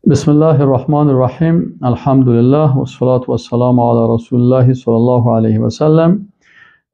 بسم الله الرحمن الرحیم. الحمدلله و الصلاة و السلام علی رسول الله صلی الله علیه و سلم.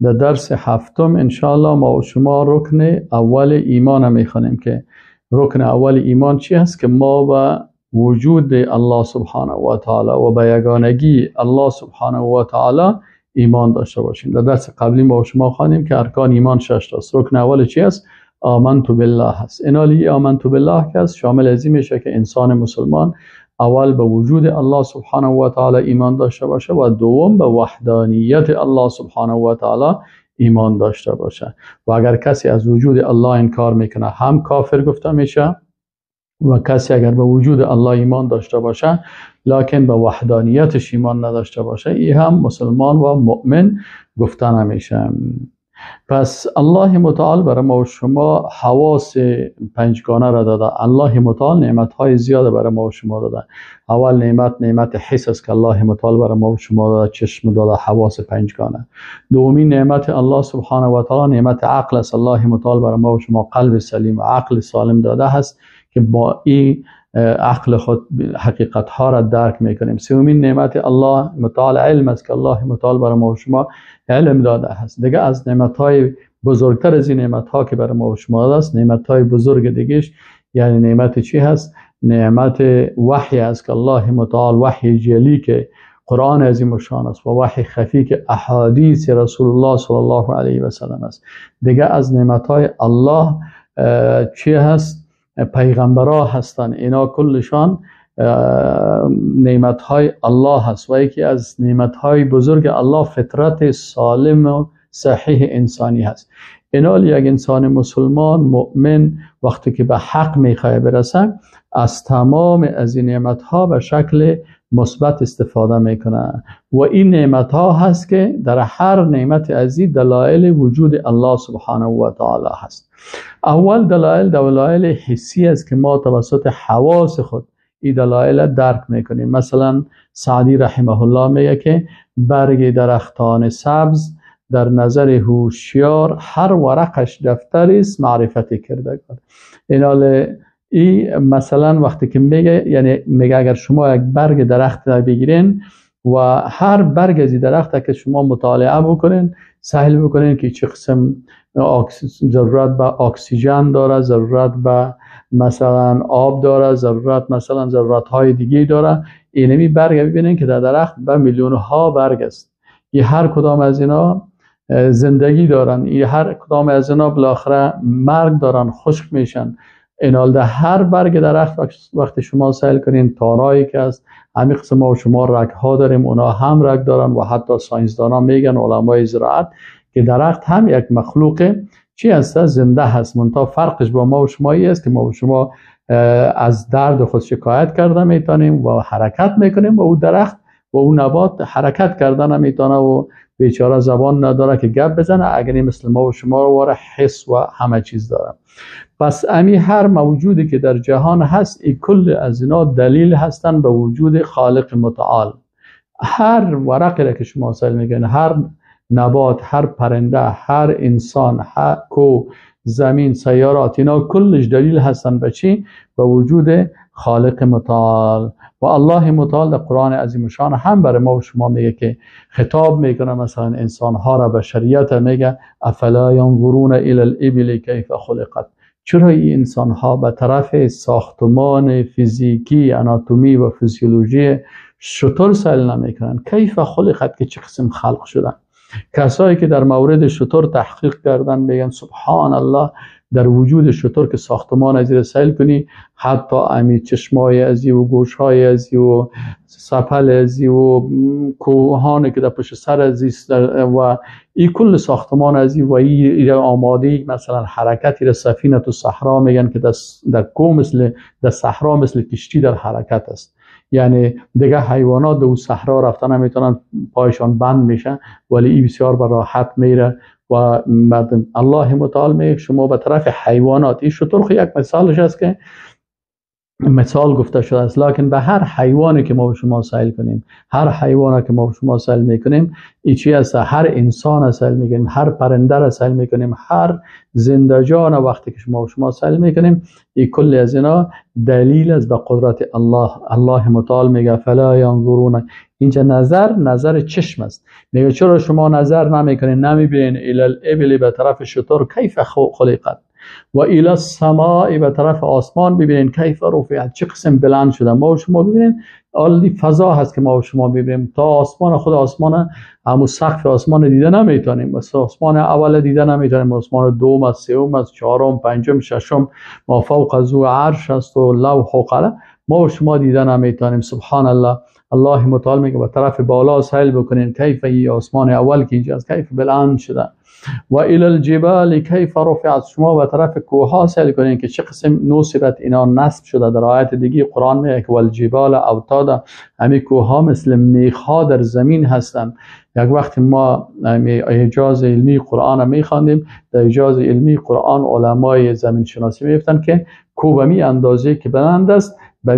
در درس هفتم انشاءالله ما و شما رکن اول ایمان میخوانیم که رکن اول ایمان چی هست؟ که ما به وجود الله سبحانه و تعالی و به یگانگی الله سبحانه و تعالی ایمان داشته باشیم. در درس قبلی ما و شما خواندیم که ارکان ایمان 6 تاست. رکن اول چی است؟ آمنت بالله هست. اینالی آمنت بالله که است شامل از این میشه که انسان مسلمان اول به وجود الله سبحانه و تعالی ایمان داشته باشه و دوم به وحدانیت الله سبحانه و تعالی ایمان داشته باشه. و اگر کسی از وجود الله انکار میکنه هم کافر گفته میشه، و کسی اگر به وجود الله ایمان داشته باشه لکن به وحدانیتش ایمان نداشته باشه ای هم مسلمان و مؤمن گفته نمیشه. پس الله متعال برای ما و شما حواس پنجگانه را داده. الله متعال نعمت های زیاد برای ما و شما داده. اول نعمت حس است که الله متعال برای ما و شما داده، چشم داده، حواس پنجگانه. دومین نعمت الله سبحانه و تعالی نعمت عقل است. الله متعال برای ما و شما قلب سلیم و عقل سالم داده هست که با این عقل خود حقیقت ها را درک میکنیم. سومین نعمت الله متعال علم است که الله متعال برای ما و شما علم داده هست. دیگه از نعمت های بزرگتر از این نعمت ها که برای ما و شما داده است، نعمت های بزرگ دیگهش یعنی نعمت چی هست؟ نعمت وحی است که الله متعال وحی جلی که قرآن عظیم الشان است و وحی خفی که احادیث رسول الله صلی الله علیه و سلم است. دیگه از نعمت های الله چی هست؟ پیغمبرها هستند. اینا کلشان نعمت های الله هست و یکی از نعمت های بزرگ الله فطرت سالم و صحیح انسانی هست. اینا یک انسان مسلمان مؤمن وقتی که به حق میخواه برسه از تمام از این نعمت ها به شکل مثبت استفاده میکنه و این نعمت ها هست که در هر نعمت از این دلایل وجود الله سبحانه و تعالی هست. اول دلایل حسی است که ما توسط حواس خود این دلایل درک میکنیم. مثلا سعدی رحمه الله میگه که برگ درختان سبز در نظر هوشیار هر ورقش دفتری است معرفت کردگار. این مثلا وقتی که میگه، یعنی میگه اگر شما یک برگ درخت را بگیرین و هر برگ از درخت که شما مطالعه بکنین، سهل بکنین که چه قسم ضرورت به اکسیژن داره، ضرورت به مثلا آب داره، ضرورت مثلا ضرورت های دیگه داره. اینمی برگ ببینین که در درخت به میلیون ها برگ است. این هر کدام از اینا زندگی دارن، این هر کدام از اینا بالاخره مرگ دارن، خشک میشن. اینال در هر برگ درخت وقتی شما سیل کنین تارایی که است، همین قسم ما و شما رگ ها داریم، اونا هم رگ دارن و حتی ساینسدانا میگن، علمای زراعت، که درخت هم یک مخلوق چی هست؟ زنده هست. منتها فرقش با ما و شما ای است که ما و شما از درد خود شکایت کرده میتونیم و حرکت میکنیم و او درخت و او نبات حرکت کرده نمیتونه و بیچاره زبان نداره که گپ بزنه، اگر مثل ما و شما رو واره حس و همه چیز داره. پس امی هر موجودی که در جهان هست ای کل از اینا دلیل هستن به وجود خالق متعال. هر ورقی را که شما سیل میگن، هر نبات، هر پرنده، هر انسان، هر کو، زمین، سیارات، اینا کلش دلیل هستن به چی؟ به وجود خالق متعال. و الله متعال در قرآن عظیم الشان هم برای ما و شما میگه که خطاب میکنه مثلا انسان ها را به شریعت، میگه افلا ینظرون الی الابل کیف خلقت. چرا این انسان ها به طرف ساختمان فیزیکی، اناتومی و فیزیولوژی شتر سیل نمیکنن؟ کیف خلقت، که چه قسم خلق شدن. کسایی که در مورد شتر تحقیق کردن میگن سبحان الله، در وجود شتر که ساختمان از این سیل کنی، حتی امی چشمای ازی و گوشهای ازی و سپل ازی و کوهان که در پشت سر ازی و این کل ساختمان ازی و این آماده مثلا حرکتی را سفینه تو صحرا میگن که در کو مثل در صحرا مثل کشتی در حرکت است. یعنی دیگه حیوانات دو صحرا رفتن نمیتونن، پایشان بند میشه، ولی این بسیار به راحت میره. و مردم الله متعال میگه شما به طرف حیوانات، این شتر خو یک مثالش است که مثال گفته شده است. لکن به هر حیوانی که ما به شما سیل کنیم، هر حیوانی که ما به شما سیل میکنیم، ای چی است؟ هر انسان سیل میکنیم، هر پرنده را سیل میکنیم، هر زنده جان وقتی که شما به شما سیل میکنیم، ای کل از اینا دلیل است به قدرت الله. الله متعال میگه فلا ینظرون، اینجا نظر نظر چشم است. میگه چرا شما نظر نمیکنین، نمیبینین الی الابل به طرف شتر کیف خلقت و الی السماء به طرف آسمان ببینین کیف رفعت، چه قسم بلند شده. ما و شما ببینین عالی فضا هست که ما و شما ببینیم تا آسمان، خود آسمان همون سقف آسمان دیده نمیتونیم، بس آسمان اول دیده نمیتونیم، آسمان دوم است، سوم است، چهارم، پنجم، ششم، ما فوق از او عرش است و لوح و قلم، ما و شما دیده نمیتونیم. سبحان الله. الله متعال میگه به طرف بالا سیل بکنین کیف ای آسمان اول که اینجاست کیف بلند شده، و الی الجبال کیف رفعت، شما به طرف کوه ها سیل کنین که چه قسم نصبت اینا نصب شده. در آیت دیگه قرآن میگه که والجبال اوتادا، همین کوه ها مثل میخ ها در زمین هستند. یک وقت ما اعجاز علمی قرآن میخواندیم، در اعجاز علمی قرآن علمای زمین شناسی میگفتن که کوه به می اندازه که بلند است، به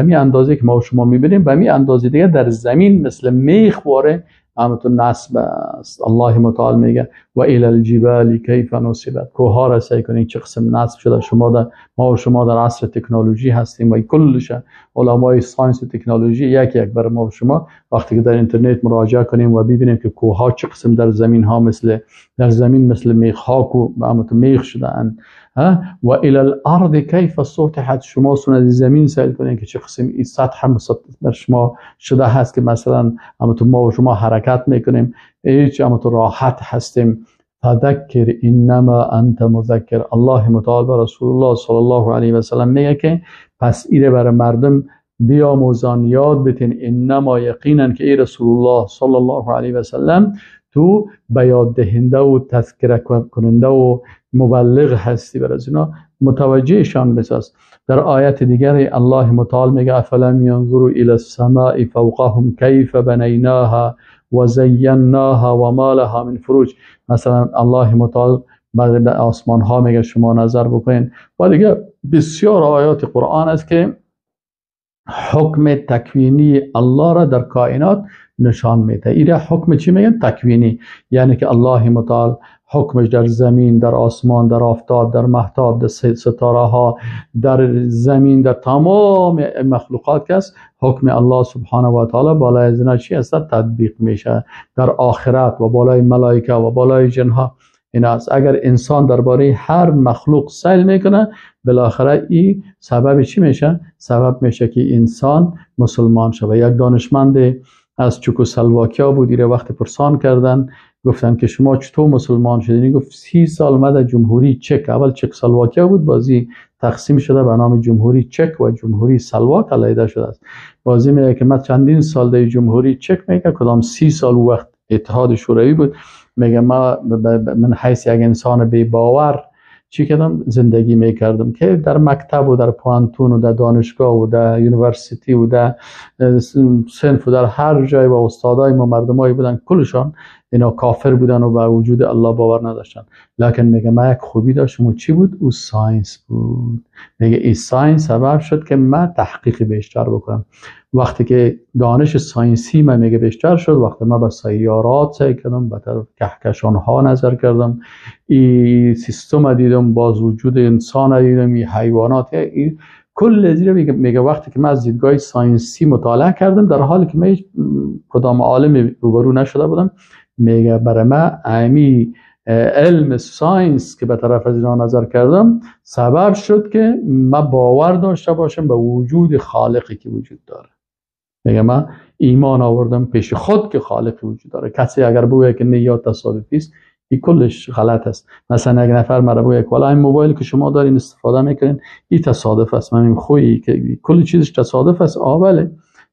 می اندازه که ما شما میبینیم، به می اندازه دیگه در زمین مثل میخ واره همتون نصب است. الله متعال میگه و الی الجبال کیف نصبت، کوه را سعی کنین چه قسم نصب شده. شما در ما و شما در عصر تکنولوژی هستیم و کلش علمای science و تکنولوژی یک یک بر ما و شما وقتی که در اینترنت مراجعه کنیم و ببینیم که کوه ها چه قسم در زمین ها مثل در زمین مثل میخ ها کو همتون میخ شده اند. و الی الارض کیف سطحت، شما سون زمین سیل کنین که چه قسم این سطح بر شما شده هست که مثلا همتون ما و شما حرکت میکنیم، هیچ همتون راحت هستیم. فذکر انما انت مذکر، الله متعال بر رسول الله صلی الله علیه و سلم میگه که پس ایره بر مردم بیاموزان، یاد بتین، انما یقینا که ای رسول الله صلی الله علیه و سلم تو بیاد دهنده و تذکره کننده و مبلغ هستی، بر از اینا متوجهشان بساز. در آیت دیگر الله متعال میگه افلم ینظروا الی السماء فوقهم کیف بنیناها و زیناها و ما لها من فروج. مثلا الله متعال بعد آسمان ها میگه شما نظر بکنین. و دیگه بسیار آیات قرآن است که حکم تکوینی الله را در کائنات نشان میده. ایره حکم چی میگن؟ تکوینی، یعنی که الله متعال حکمش در زمین، در آسمان، در آفتاب، در مهتاب، در ستاره ها، در زمین، در تمام مخلوقات که است، حکم الله سبحانه و تعالی بالای از اینا چی است؟ تطبیق میشه در آخرت و بالای ملائکه و بالای جنها. این است اگر انسان درباره هر مخلوق سیل میکنه، بالاخره این سبب چی میشه؟ سبب میشه که انسان مسلمان شود. یک دانشمند از چکسلواکیا بود، ایره وقت پرسان کردن، گفتن که شما چطور مسلمان شدین؟ گفت 30 سال ما در جمهوری چک، اول چکسلواکیا بود، بازی تقسیم شده به نام جمهوری چک و جمهوری سلواک علیحده شده است. بازی میگه که من چندین سال در جمهوری چک، میگه کدام 30 سال وقت اتحاد شوروی بود، میگه ما من حیث یک انسان بی باور چی کردم؟ زندگی میکردم که در مکتب و در پوانتون و در دانشگاه و در university و در صنف و در هر جای و استادای ما مردمایی بودن کلشان اینا کافر بودن و به وجود الله باور نداشتن. لکن میگه من یک خوبی داشتم و چی بود؟ او science بود. میگه این science سبب شد که من تحقیق بیشتر بکنم. وقتی که دانش science ی من میگه بیشتر شد، وقتی من به سیارات سعی کردم، به طرف کهکشان ها نظر کردم، این سیستم دیدم، باز وجود انسان دیدم، این حیوانات، این کل زیر میگه وقتی که من از دیدگاه science ی مطالعه کردم، در حالی که من کدام عالم روبرو نشده بودم، میگه برای من امی علم science که به طرف از اینا نظر کردم سبب شد که من باور داشته باشم به وجود خالقی که وجود داره. میگه من ایمان آوردم پیش خود که خالقی وجود داره. کسی اگر بگه که نه یا تصادفی است، این کلش غلط است. مثلا اگر نفر مرا بگه که والا این موبایل که شما دارین استفاده میکنین این تصادف است، من میگم خویی که کل چیزش تصادف است. آ بله،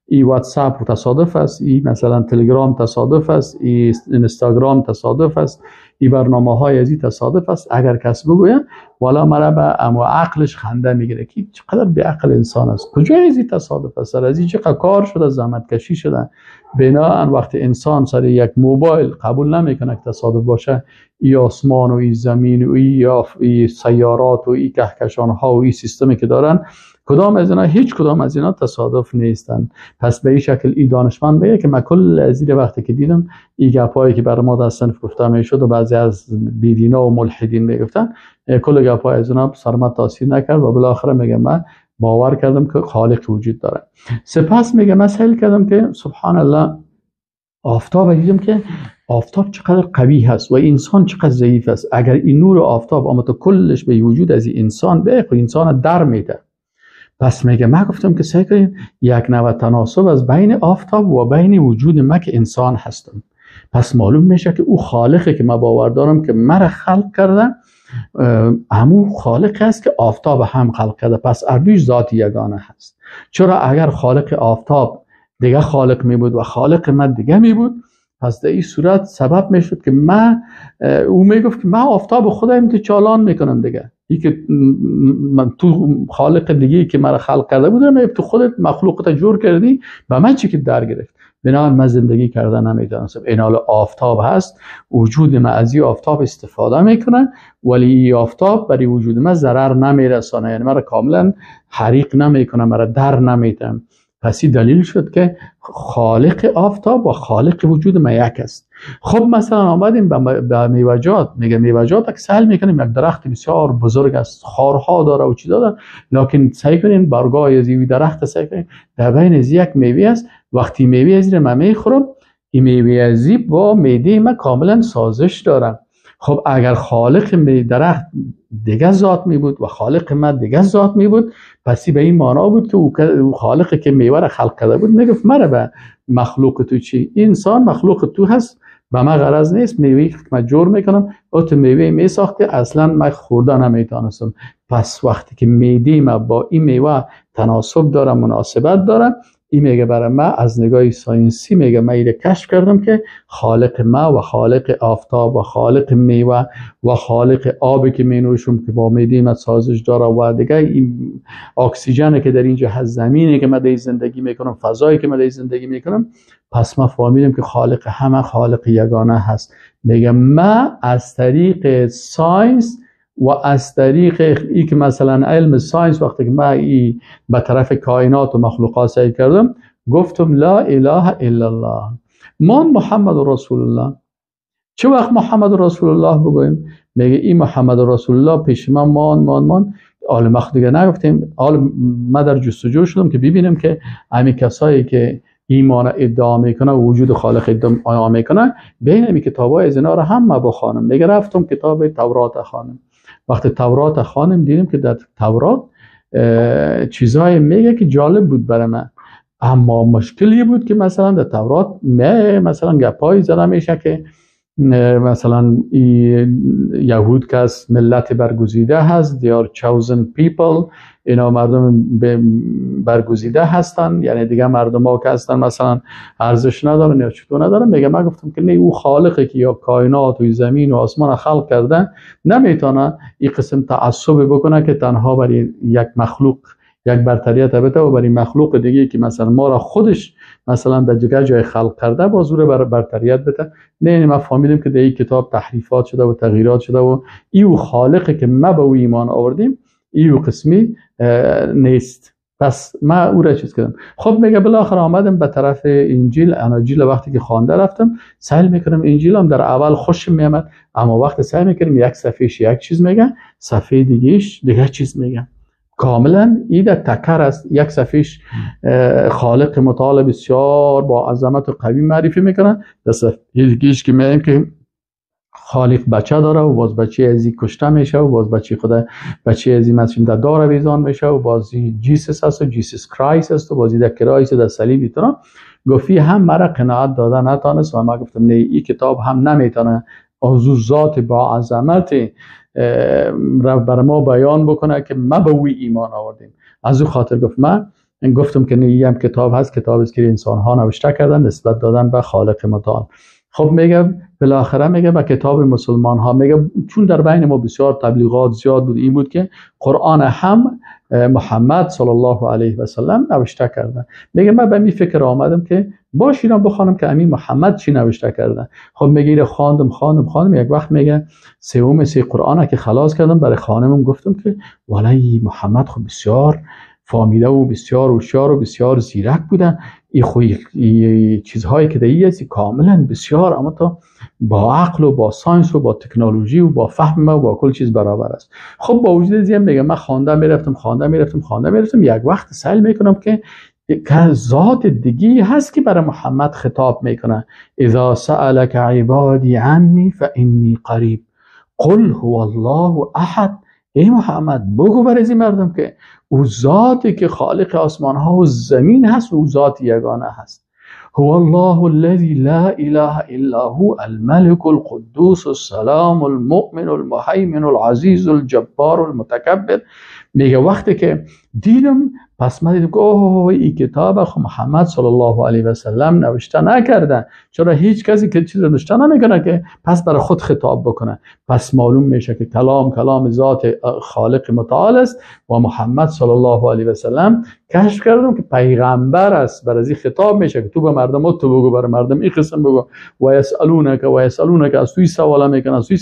ای واتساپ تصادف است، ای مثلا تلگرام تصادف است، ای اینستاگرام تصادف است، ای برنامه های از این تصادف است. اگر کس بگوید والا مرا به اما عقلش خنده میگیره که چقدر بی عقل انسان است، کجای از این تصادف است، از این چقدر کار شده، زحمت کشی شده. بناءً وقتی انسان سر یک موبایل قبول نمیکنه که تصادف باشه، ای آسمان و ای زمین و ای سیارات و ای کهکشان ها و ای سیستمی که دارن، کدام از اینا؟ هیچ کدام از اینا تصادف نیستن. پس به این شکل ای دانشمند بگه که من کل از این وقتی که دیدم این گپایی که برای ما در صنف گفته میشد و بعضی از بیدینا و ملحدین میگفتن، کل گپای از اینا سر من تاثیر نکرد و بالاخره میگه من باور کردم که خالق وجود داره. سپس میگه من سیل کردم که سبحان الله آفتاب دیدم که آفتاب چقدر قوی هست و انسان چقدر ضعیف است. اگر این نور آفتاب آمد تو کلش به وجود از انسان به انسان در میده. پس میگه من گفتم که سعی کنیم یک نوع تناسب از بین آفتاب و بین وجود من که انسان هستم. پس معلوم میشه که او خالقی که من باور دارم که مرا خلق کرده، همون خالق است که آفتاب هم خلق کرده. پس اردوش ذات یگانه هست. چرا اگر خالق آفتاب دیگه خالق می بود و خالق من دیگه می بود، پس در این صورت سبب می شد که من، او می گفت که من آفتاب خودم تو چالان میکنم دیگه، ای که من تو خالق دیگه که مرا خلق کرده بود، تو خودت مخلوقت جور کردی و من چی که در گرفت، بنابراین من زندگی کردن نمیتونستم. این حال آفتاب هست، وجود من از این آفتاب استفاده میکنه، ولی این آفتاب برای وجود من ضرر نمیرسانه، یعنی مرا کاملا حریق نمیکنه، مرا در نمیتم. پس این دلیل شد که خالق آفتاب و خالق وجود ما یک است. خب مثلا آمدیم به میوه‌جات، میگه میوه‌جات که سهل میکنیم، یک درخت بسیار بزرگ است، خارها داره و چیزا داره، لکن سعی کنین برگای از این درخت سعی کنین در بین از یک میوه است. وقتی میوه از این من میخورم، این میوه از با معده من کاملا سازش داره. خب اگر خالق می درخت دیگه ذات می بود و خالق من دیگه ذات می بود، پس به این معنا بود که او خالقی که میوه را خلق کرده بود میگفت مرا به مخلوق تو چی؟ انسان مخلوق تو هست، به من غرض نیست، میوه که من جور میکنم او تو میوه میساخت که اصلا من خورده نمیتونستم. پس وقتی که معده ما با این میوه تناسب داره، مناسبت داره، این میگه برای من از نگاه science ی میگه من اینو کشف کردم که خالق ما و خالق آفتاب و خالق میوه و خالق آبی که می نوشم که با معده من سازش داره و دیگه این اکسیژنی که در اینجا هست، زمینی که من در زندگی میکنم، فضایی که من در زندگی میکنم، پس ما فهمیدم که خالق همه خالق یگانه هست. میگه ما از طریق science و از طریق ای که مثلا علم science وقتی که ما ای به طرف کائنات و مخلوقات سعی کردم، گفتم لا اله الا الله، من محمد رسول الله. چه وقت محمد رسول الله بگویم؟ میگه این محمد رسول الله پیش من مان حال ما دیگه نگفتیم. حال ما در جستجو شدم که ببینم که همین کسایی که ایمان ادعا میکنه و وجود خالق ادعا میکنه، بین این کتابای از اینا رو هم ما بخوانم. میگه رفتم کتاب تورات خانم. وقتی تورات خانم دیدیم که در تورات چیزای میگه که جالب بود برای من، اما مشکلی بود که مثلا در تورات مثلا گپای زده میشه که مثلا یهود که از ملت برگزیده هست، they are chosen people، اینا مردم برگزیده هستن، یعنی دیگه مردم ها که هستن مثلا ارزش ندارن یا چطور ندارن. میگه من گفتم که نه، او خالقی که یا کائنات و زمین و آسمان خلق کرده نمیتونه این قسم تعصب بکنه که تنها برای یک مخلوق یک برتریت بده و برای مخلوق دیگه که مثلا ما را خودش مثلا در دیگه جای خلق کرده با زور برتریت بده. نه، ما فهمیدیم که در این کتاب تحریفات شده و تغییرات شده و ایو خالقی که ما به او ایمان آوردیم ایو قسمی نیست. پس ما او را چیز کردم. خب میگه بالاخره آمدم به طرف انجیل. اناجیل وقتی که خوانده رفتم سعی میکنم انجیل هم در اول خوشم میامد، اما وقتی سعی میکنم یک صفحهش یک چیز میگه، صفحه دیگهش دیگه چیز میگه، کاملا ایده تکر است. یک صفحهش خالق متعال بسیار با عظمت و قوی معرفی میکنه، در صفحه دیگهش که میگیم که خالق بچه داره و باز بچه ازی کشته میشه و باز بچه خدا بچه ازی مثلا در دار آویزان میشه و باز Jesus هست و Jesus Christ است و بازی در Christ در صلیب ایتنا. گفتی هم مرا قناعت داده نتانست و ما گفتم نه، این کتاب هم نمیتونه از ذات با عظمت بر ما بیان بکنه که ما به اوی ایمان آوردیم. از او خاطر گفت من گفتم که نه، این هم کتاب هست، کتاب است که انسان ها نوشته کردن نسبت دادن به خالق متعال. خب میگه بالاخره میگه به کتاب مسلمان ها، میگه چون در بین ما بسیار تبلیغات زیاد بود، این بود که قرآن هم محمد صلی الله علیه و سلم نوشته کرده. میگه من به می فکر آمدم که باش اینا بخوانم که امین محمد چی نوشته کرده. خب میگه اینا خواندم خواندم خواندم، یک وقت میگه سوم سه قرآن که خلاص کردم برای خانمم گفتم که والله محمد خب بسیار فامیده و بسیار هوشیار و بسیار زیرک بودن. ای چیزهایی که در هست کاملا بسیار اما تا با عقل و با science و با تکنولوژی و با فهم و با کل چیز برابر است. خب با وجود از این میگم من خواندم میرفتم خواندم میرفتم خواندم میرفتم، یک وقت سعی میکنم که ذات دیگی هست که برای محمد خطاب میکنه، اذا سألک عبادی عنی فانی قریب قل هو الله احد. ای محمد بگو برای این مردم که او ذاتی که خالق آسمان ها و زمین هست، او ذات یگانه هست. هو الله الذي لا اله الا هو الملك القدوس السلام المؤمن المهیمن العزیز الجبار المتکبر. میگه وقتی که دیدم، پس من دیدم که اوه این کتاب خب محمد صلی الله علیه و سلم نوشته نکرده، چرا هیچ کسی که چیز نوشته نمیکنه که پس برای خود خطاب بکنه. پس معلوم میشه که کلام ذات خالق متعال است و محمد صلی الله علیه و سلم کشف کردم که پیغمبر است، برای این خطاب میشه که تو به مردم تو بگو، برای مردم این قسم بگو، و یسالونک و یسالونک، از توی سوال میکنه، از توی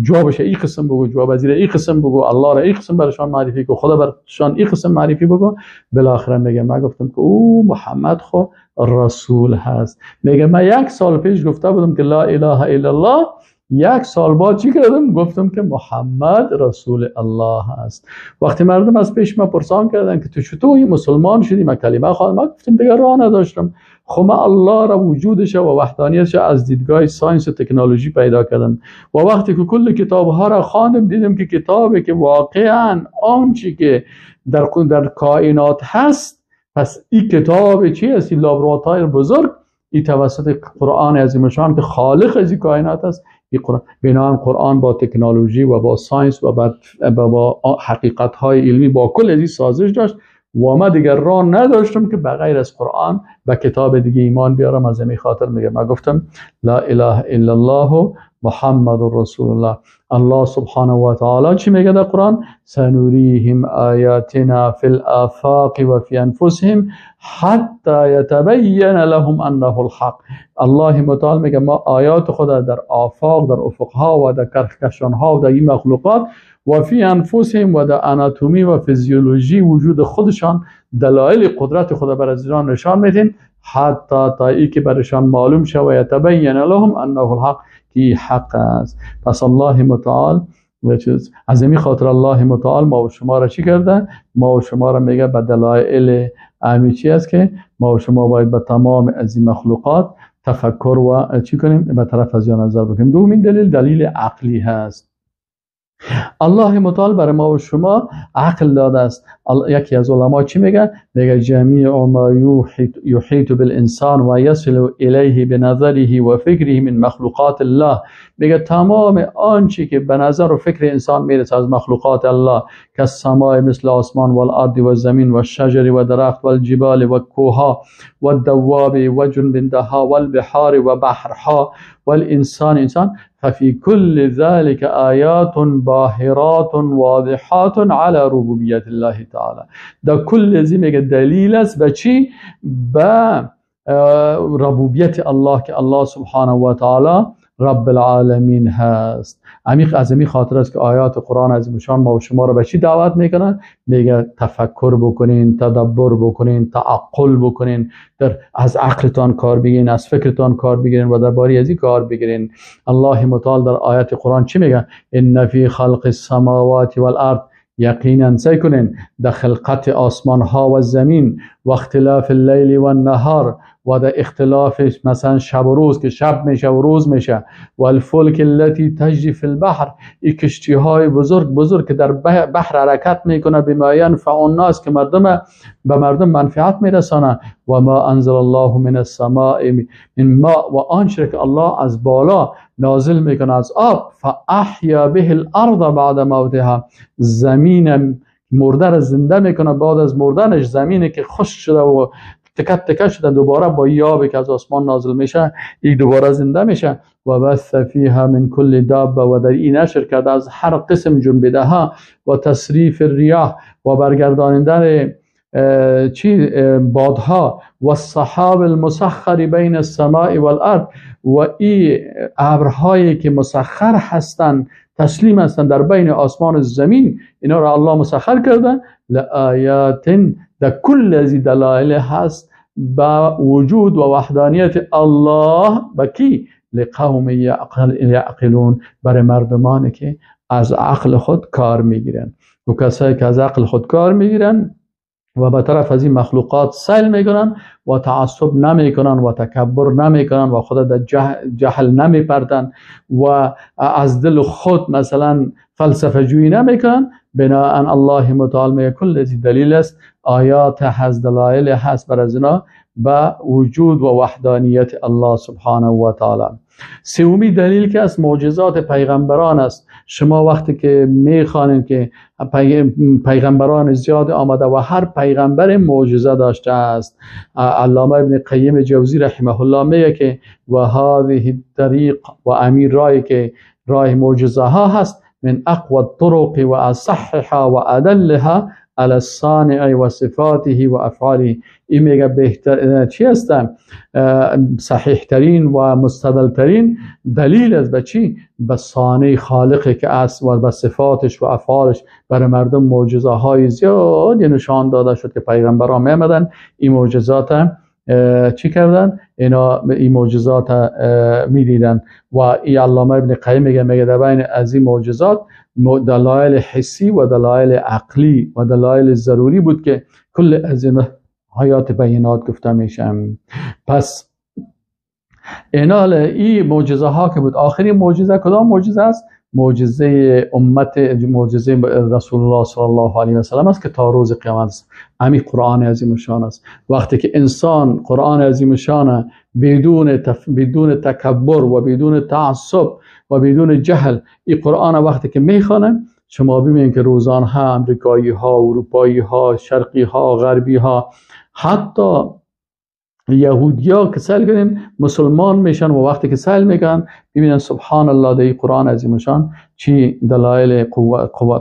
جوابش این قسم بگو، جواب از این قسم بگو، الله را این قسم برشان معرفی کو، خدا برشان این قسم معرفی بگو. بالاخره میگه من گفتم که او محمد خو رسول هست. میگه من یک سال پیش گفته بودم که لا اله الا الله، یک سال بعد چی کردم؟ گفتم که محمد رسول الله هست. وقتی مردم از پیش ما پرسان کردن که تو چطور مسلمان شدی، من کلمه خواندم، من گفتم دیگه راه نداشتم، خب من الله را وجودش و وحدانیتش از دیدگاه science و تکنولوژی پیدا کردم و وقتی که کل کتاب ها را خواندم دیدم که کتابی که واقعا آنچه که در کائنات هست، پس این کتاب چی است؟ این لابراتوار بزرگ، این توسط قرآن عظیم الشان که خالق از این کائنات است، این قرآن بنابراین قرآن با تکنولوژی و با science و با حقیقت های علمی با کل از این سازش داشت و ما دیگر راه نداشتم که بغیر از قرآن و کتاب دیگه ایمان بیارم. از این خاطر میگم من گفتم لا اله الا الله محمد رسول الله. الله سبحانه و تعالی چی میگه در قرآن؟ سنوریهم آیاتنا فی الآفاق و فی انفسهم حتی یتبین لهم انه الحق. الله متعال میگه ما آیات خدا در آفاق، در افقها و در کهکشانها و در این مخلوقات و فی انفسهم و در اناتومی و فیزیولوژی وجود خودشان دلایل قدرت خدا بر ازشان نشان میدیم، حتی تا ای که برشان معلوم شود و یتبین لهم انه الحق، که حق است. پس الله متعال از این خاطر الله متعال ما و شما را چی کرده؟ ما و شما را میگه به دلایل امی چی است که ما و شما باید به تمام از این مخلوقات تفکر و چی کنیم؟ به طرف از نظر بکنیم. دومین دلیل، دلیل عقلی هست. الله متعال برای ما و شما عقل داده است. یکی از علما چی میگه؟ میگه جمیع ما یحیط بالانسان و یصل الیه بنظره و فکره من مخلوقات الله. میگه تمام آنچه که به نظر و فکر انسان میرسه از مخلوقات الله، که السماء مثل آسمان و الارض و زمین و شجر و درخت و الجبال و کوها و دواب و جنبنده ها و البحار و بحرها و الانسان انسان، ففي كل ذلك آیات باهرات واضحات على ربوبیت الله تعالی. در کل ازی میگه دلیل است به چی؟ به ربوبیت الله، که الله سبحانه و تعالی رب العالمین هست. عمیق از این خاطر است که آیات قرآن عظیم الشان ما و شما رو به چی دعوت میکنن؟ میگه تفکر بکنین، تدبر بکنین، تعقل بکنین، در از عقلتان کار بگیرین، از فکرتان کار بگیرین و درباره از این کار بگیرین. الله متعال در آیات قرآن چی میگه؟ ان فی خلق السماوات والارض، یقینا سعی کنین در خلقت آسمان ها و زمین و اختلاف اللیل و النهار و در اختلاف مثلا شب و روز که شب میشه و روز میشه، و الفلک التي تجری فی البحر، این کشتی های بزرگ بزرگ که در بحر حرکت میکنه، بما ینفع الناس، که مردم به مردم منفعت میرسانه، و ما انزل الله من السماء من ماء، و آنچه که الله از بالا نازل میکنه از آب، فاحیا به الارض بعد موتها، زمین مرده را زنده میکنه بعد از مردنش، زمینی که خشک شده و تکه تکه شده دوباره با یابی که از آسمان نازل میشه این دوباره زنده میشه، و بث فیها من کل دابه، و در این نشر کرده از هر قسم جنبیده ها، و تصریف الریاح، و برگرداندن چی بادها، و السحاب المسخر بین السماء والارض، و این ابرهایی که مسخر هستند، تسلیم هستند در بین آسمان و زمین، اینا را الله مسخر کرده. لآیات، در کل از دلایل هست با وجود و وحدانیت الله با کی؟ لقوم یعقلون، برای مردمانی که از عقل خود کار میگیرن. و کسایی که از عقل خود کار میگیرن و به طرف از این مخلوقات سیل میکنن و تعصب نمیکنن و تکبر نمیکنن و خود در جهل نمیپردن و از دل خود مثلا فلسفه جویی نمیکنن، بناءً الله متعال میگه کل از دلیل است، آیات هست، دلایل هست بر از اینا به وجود و وحدانیت الله سبحانه و تعالی. سومی دلیل که از معجزات پیغمبران است. شما وقتی که میخوانید که پیغمبران زیاد آمده و هر پیغمبر معجزه داشته است، علامه ابن قیم جوزی رحمه الله میگه که و هذه الطریق، و امیر رای که راه معجزه ها هست، من اقوى الطرق و اصحها و ادلها علی الصانع و صفاته و افعاله. این میگه بهتر چی هستم؟ صحیح ترین و مستدل ترین دلیل است به چی؟ به صانع خالقی که است و به صفاتش و افعالش. برای مردم معجزه های زیادی نشان داده شد که پیغمبران میامدن این معجزات چی کردن؟ اینا این معجزات میدیدن. و این علامه ابن قیم میگه در بین از این معجزات دلایل حسی و دلایل عقلی و دلایل ضروری بود که کل از این آیات بینات گفته میشم. پس اینال این معجزه ها که بود، آخرین معجزه کدام معجزه است؟ معجزه امت، معجزه رسول الله صلی الله علیه و سلم است که تا روز قیامت است. همین قرآن عظیم شان است. وقتی که انسان قرآن عظیم شان بدون تکبر و بدون تعصب و بدون جهل این قرآن وقتی که میخوانه، شما ببینید که روزان ها امریکایی ها، اروپایی ها، شرقی ها، غربی ها، حتی یهودیا که سیل کنین مسلمان میشن و وقتی که سیل میکنن میبینن سبحان الله در قرآن عظیم شان چی دلایل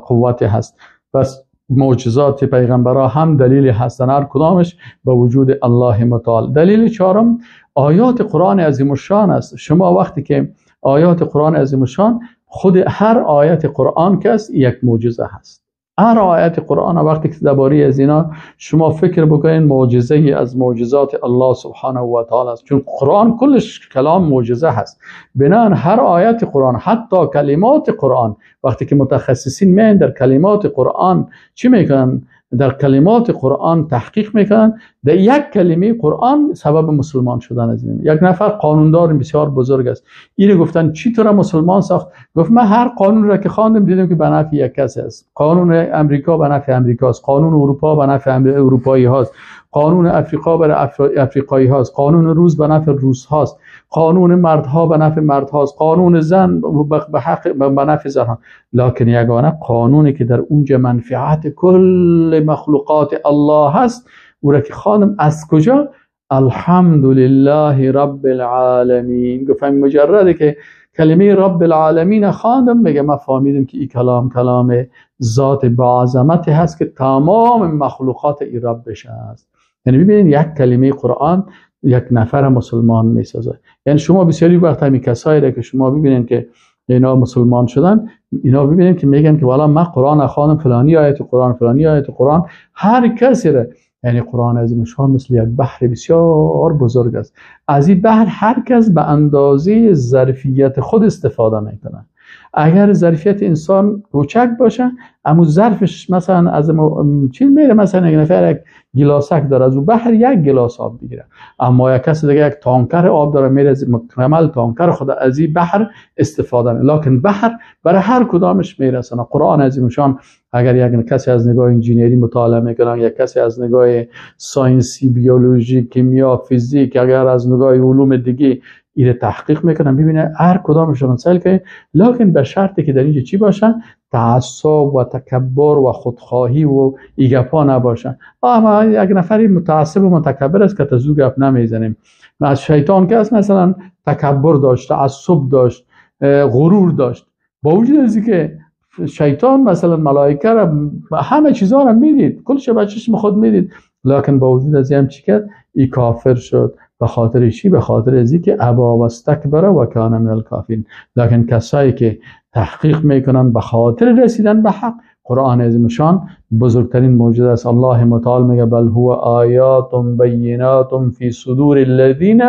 قوت هست. پس معجزات پیغمبرا هم دلیل هستن، هر کدامش به وجود الله متعال. دلیل چهارم آیات قرآن عظیم شان است. شما وقتی که آیات قرآن عظیم شان، خود هر آیت قرآن که است یک معجزه هست. هر آیت قرآن وقتی که درباره از اینا شما فکر بکنین معجزه از معجزات الله سبحانه و تعالی است، چون قرآن کلش کلام معجزه هست. بنابراین هر آیت قرآن، حتی کلمات قرآن، وقتی که متخصصین میان در کلمات قرآن چی میکنن؟ در کلمات قرآن تحقیق میکنن، در یک کلمه قرآن سبب مسلمان شدن از این. یک نفر قانوندار بسیار بزرگ است، اینو گفتن چی تو را مسلمان ساخت؟ گفت من هر قانون را که خواندم دیدم که به نفع یک کسی است. قانون امریکا به نفع امریکا است، قانون اروپا به نفع اروپایی هاست، قانون افریقا برای افریقایی هاست، قانون روس به نفع روس هاست، قانون مردها به نفع مردهاست، قانون زن به حق به نفع زنها. لکن یگانه قانونی که در اونجا منفعت کل مخلوقات الله هست، او را که خانم از کجا؟ الحمدلله رب العالمین. گفتم مجرده که کلمه رب العالمین خواندم، میگه من فهمیدم که این کلام کلام ذات با عظمت هست که تمام مخلوقات ای ربش هست. یعنی ببینید یک کلمه قرآن یک نفر مسلمان میسازه. یعنی شما بسیاری وقت همین کسایی را که شما ببینید که اینا مسلمان شدن، اینا ببینید که میگن که والا من قرآن خواندم، فلانی آیت قرآن، فلانی آیت قرآن، هر کسی را. یعنی قرآن عظیم شان مثل یک بحر بسیار بزرگ است. از این بحر هر کس به اندازه ظرفیت خود استفاده میکنه. اگر ظرفیت انسان کوچک باشه، اما ظرفش مثلا از چی میره، مثلا یک نفر یک گلاسک داره، از اون بحر یک گلاس آب بگیره، اما یک کس دیگه یک تانکر آب داره، میره مکمل تانکر خود از این بحر استفاده میکنه. لکن بحر برای هر کدامش میرسه. قرآن عظیم شان اگر یک کسی از نگاه انجینیری مطالعه میکنن، یک کسی از نگاه ساینسی، بیولوژی، کیمیا، فیزیک، اگر از نگاه علوم دیگه ایره تحقیق میکنن، ببینه هر کدامشون سیل کنه، لکن به شرطی که در اینجا چی باشن؟ تعصب و تکبر و خودخواهی و ایگپا نباشن. اما یک نفری متعصب و متکبر است که تزو گپ نمیزنیم. از شیطان که است مثلا تکبر داشت، تعصب داشت، غرور داشت، با وجود از اینکه شیطان مثلا ملائکه را همه چیزا را میدید، کلش به چشم خود میدید، لکن با وجود از این چی کرد؟ ای کافر شد. به خاطر چی؟ به خاطر از اینکه ابا و استکبر و کان من الکافرین. لکن کسایی که تحقیق میکنن به خاطر رسیدن به حق، قرآن عظیم شان بزرگترین معجزه است. الله متعال میگه بل هو آیات بینات فی صدور الذین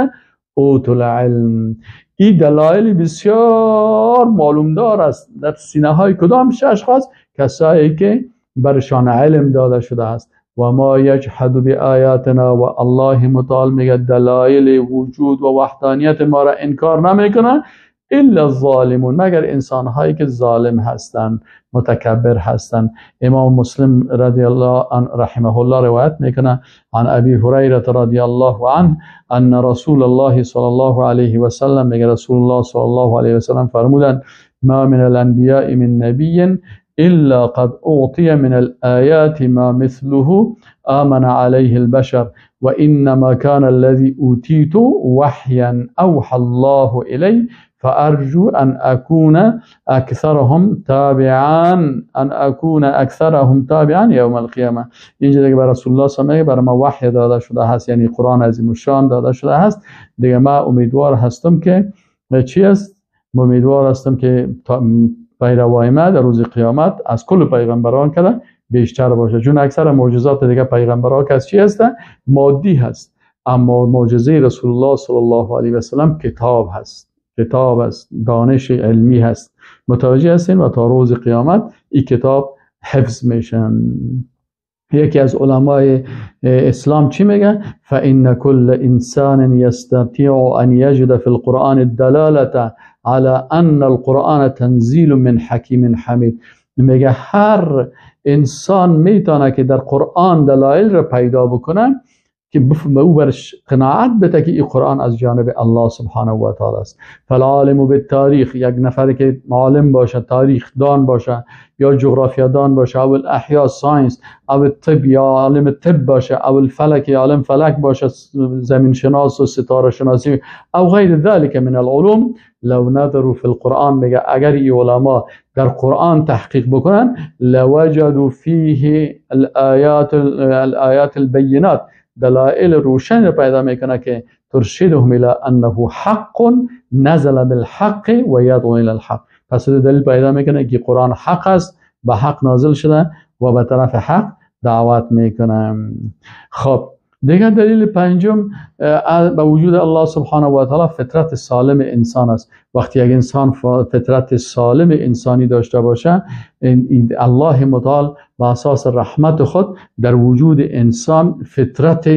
اوتوا العلم. این دلایل بسیار معلوم دار است در سینه های کدام اشخاص؟ کسایی که برشان علم داده شده است. و ما یجحد بآیاتنا، و الله متعال میگه دلایل وجود و وحدانیت ما را انکار نمیکنه الا الظالمون، مگر انسان هایی که ظالم هستند، متکبر هستند. امام مسلم رضی الله عنه رحمه الله روایت میکنه عن ابی هریره رضی الله عنه ان رسول الله صلی الله علیه و سلم، میگه رسول الله صلی الله علیه و سلم فرمودند ما من الانبیاء من نبی الا قد اعطی من الآیات ما مثله آمن علیه البشر وانما كان الذي اوتیت وحیا اوحى الله الی فأرجو أن أكون أكثرهم تابعا أن أكون أكثرهم تابعا يوم القيامة. اینجا دیگه بر رسول الله صلی الله علیه و بر ما وحی داده شده هست، یعنی قرآن عظیم الشان داده شده هست. دیگه ما امیدوار هستم که چی است؟ امیدوار هستم که پیروای ما در روز قیامت از کل پیغمبران کده بیشتر باشه، چون اکثر معجزات دیگه پیغمبران که از چی هستن؟ مادی هست. اما معجزه رسول الله صلی الله علیه و سلم کتاب هست، کتاب است، دانش علمی هست. متوجه هستین؟ و تا روز قیامت این کتاب حفظ میشن. یکی از علمای اسلام چی میگه؟ فإن كل انسان يستطيع ان يجد في القرآن الدلالة على ان القرآن تنزیل من حکیم حمید. میگه هر انسان میتونه که در قرآن دلایل را پیدا بکنه که به او برش قناعت بده که این قرآن از جانب الله سبحانه و تعالی است. فالعالم بالتاریخ، یک نفر که عالم باشه، تاریخ دان باشه یا جغرافیا دان باشه، او الاحیا science، او الطب یا عالم طب باشه، او الفلک یا عالم فلک باشه، زمین شناس و ستاره شناسی او غیر ذلك من العلوم، لو نظروا فی القرآن، میگه اگر این علما در قرآن تحقیق بکنن، لوجدوا فیه الآیات البینات، دلائل روشن پیدا میکنه که ترشدهم الى انه حق نزل بالحق و یدعو الى الحق. پس دلیل پیدا میکنه که قرآن حق است، به حق نازل شده و به طرف حق دعوت میکنه. خب دیگه دلیل پنجم به وجود الله سبحانه و تعالی فطرت سالم انسان است. وقتی یک انسان فطرت سالم انسانی داشته باشه، الله متعال به اساس رحمت خود در وجود انسان فطرت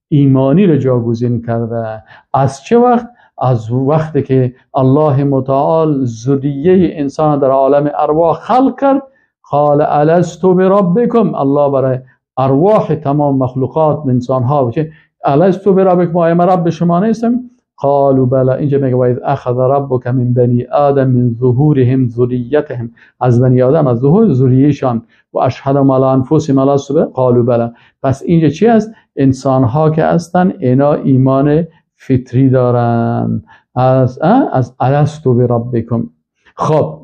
ایمانی را جاگزین کرده. از چه وقت؟ از وقتی که الله متعال ذریه انسان در عالم ارواح خلق کرد. قال الست بربکم، الله برای ارواح تمام مخلوقات انسان ها چه الست بربکم، آیا من رب شما نیستم؟ قالوا بلی. اینجا میگه و اذ اخذ ربک من بنی آدم من ظهورهم ذریتهم، از بنی آدم از ظهور ذریهشان، و اشهدهم علی انفسهم الست قالوا بلی. پس اینجا چی است؟ انسان ها که هستن اینا ایمان فطری دارن از الست بربکم. خب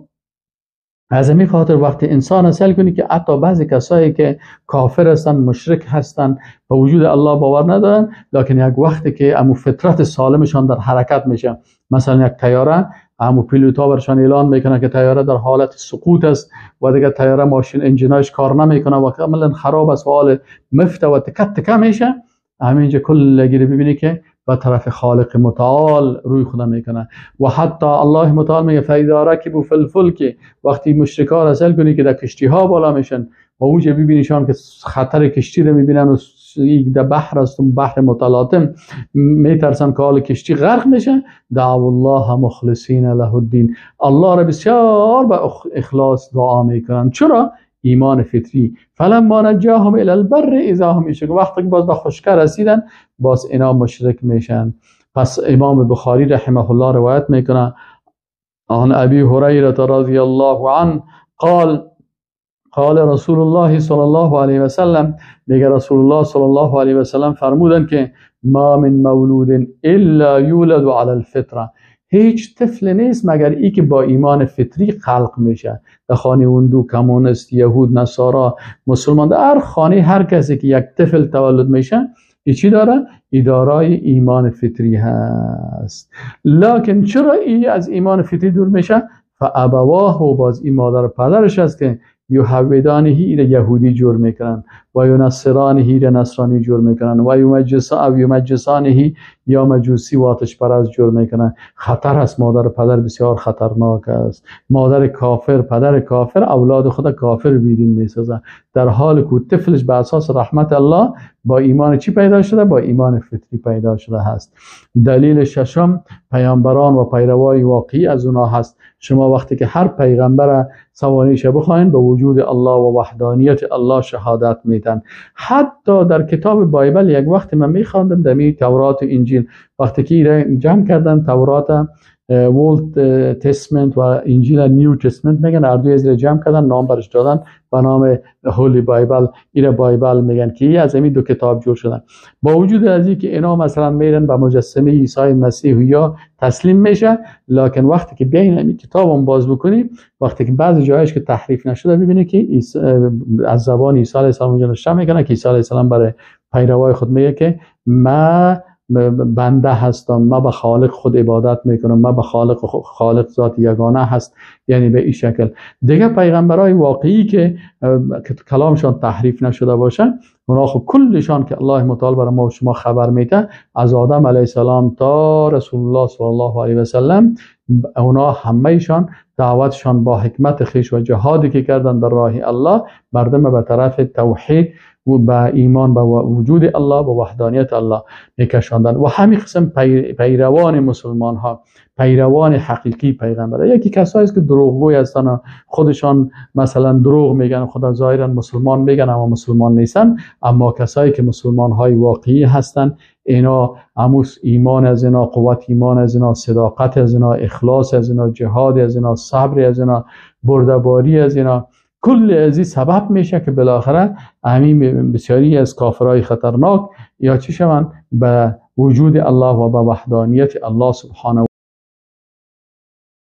از همین خاطر وقتی انسان سأل کنی که حتی بعضی کسایی که کافر هستن، مشرک هستن، به وجود الله باور ندارن، لکن یک وقتی که امو فطرت سالمشان در حرکت میشه، مثلا یک طیاره، امو پیلوتا برشان اعلان میکنه که طیاره در حالت سقوط است و دیگه طیاره ماشین انجیناش کار نمیکنه و کاملا خراب است و حال مفته و تکت تکه میشه، همینجا کل گیری ببینی که به طرف خالق متعال روی خدا میکنه. و حتی الله متعال میگه فاذا رکبوا فی الفلک، وقتی مشرکان را سأل کنی که در کشتی ها بالا میشن و اوجه ببینیشان که خطر کشتی رو میبینن و در بحر است، بحر متلاطم، میترسن که حال کشتی غرق میشه، دعوا الله مخلصین له الدین، الله را بسیار با اخلاص دعا میکنن. چرا؟ ایمان فطری. فلما نجاهم الى البر اذا هم یشرکون، وقتی که باز به خشکه رسیدن باز اینا مشرک میشن. پس امام بخاری رحمه الله روایت میکنه عن ابی هریره رضی الله عنه قال قال رسول الله صلی الله علیه و سلم، میگه رسول الله صلی الله علیه و سلم فرمودن که ما من مولود الا یولد علی الفطره، هیچ طفل نیست مگر ای که با ایمان فطری خلق میشه. در خانه هندو، کمونیست، یهود، نصارا، مسلمان، در هر خانه هر کسی که یک طفل تولد میشه ای چی داره؟ ای دارای ایمان فطری هست. لکن چرا ای از ایمان فطری دور میشه؟ فابواه، و باز این مادر و پدرش است که یهودانهی ایره یهودی جور میکنن و ینصرانهی ایره نصرانی جور میکنن و یمجسانهی یا مجوسی و آتش پرست جور میکنن. خطر است، مادر و پدر بسیار خطرناک است. مادر کافر، پدر کافر، اولاد خود کافر بیدین میسازن، در حال که طفلش به اساس رحمت الله با ایمان چی پیدا شده؟ با ایمان فطری پیدا شده هست. دلیل ششم، پیامبران و پیروای واقعی از اونا هست. شما وقتی که هر پیغمبر سوانیش بخواین به وجود الله و وحدانیت الله شهادت میدن. حتی در کتاب بایبل یک وقت من میخواندم در می تورات و انجیل، وقتی که جمع کردن تورات Old Testament و انجیل New Testament میگن، هر دوی از جمع کردن نام برش دادن به نام Holy Bible، ایره Bible میگن که از این دو کتاب جور شدن. با وجود از اینکه اینا مثلا میرن به مجسمه عیسی مسیح یا تسلیم میشه، لکن وقتی که بیاین این کتابم باز بکنیم، وقتی که بعضی جایش که تحریف نشده ببینید که از زبان عیسی علیه السلام اونجا نوشته میکنه که عیسی علیه السلام برای پیروای خود میگه که ما بنده هستم، ما به خالق خود عبادت میکنم، ما به خالق ذات یگانه هست، یعنی به این شکل. دیگه پیغمبرای واقعی که کلامشان تحریف نشده باشه، اونا خب کلشان که الله متعال برای ما و شما خبر میده، از آدم علیه السلام تا رسول الله صلی الله علیه و سلم، اونا همهشان دعوتشان با حکمت خویش و جهادی که کردن در راه الله، مردم به طرف توحید و به ایمان به وجود الله و وحدانیت الله میکشاندن. و همین قسم پیروان مسلمان ها، پیروان حقیقی پیغمبر، یکی کسایی است که دروغگوی هستن و خودشان مثلا دروغ میگن، خدا ظاهرا مسلمان میگن اما مسلمان نیستن. اما کسایی که مسلمان های واقعی هستن، اینا اموس ایمان از اینا، قوت ایمان از اینا، صداقت از اینا، اخلاص از اینا، جهاد از اینا، صبر از اینا، بردباری از اینا، کل از این سبب میشه که بالاخره همین بسیاری از کافرای خطرناک یا چی شوند به وجود الله و به وحدانیت الله سبحانه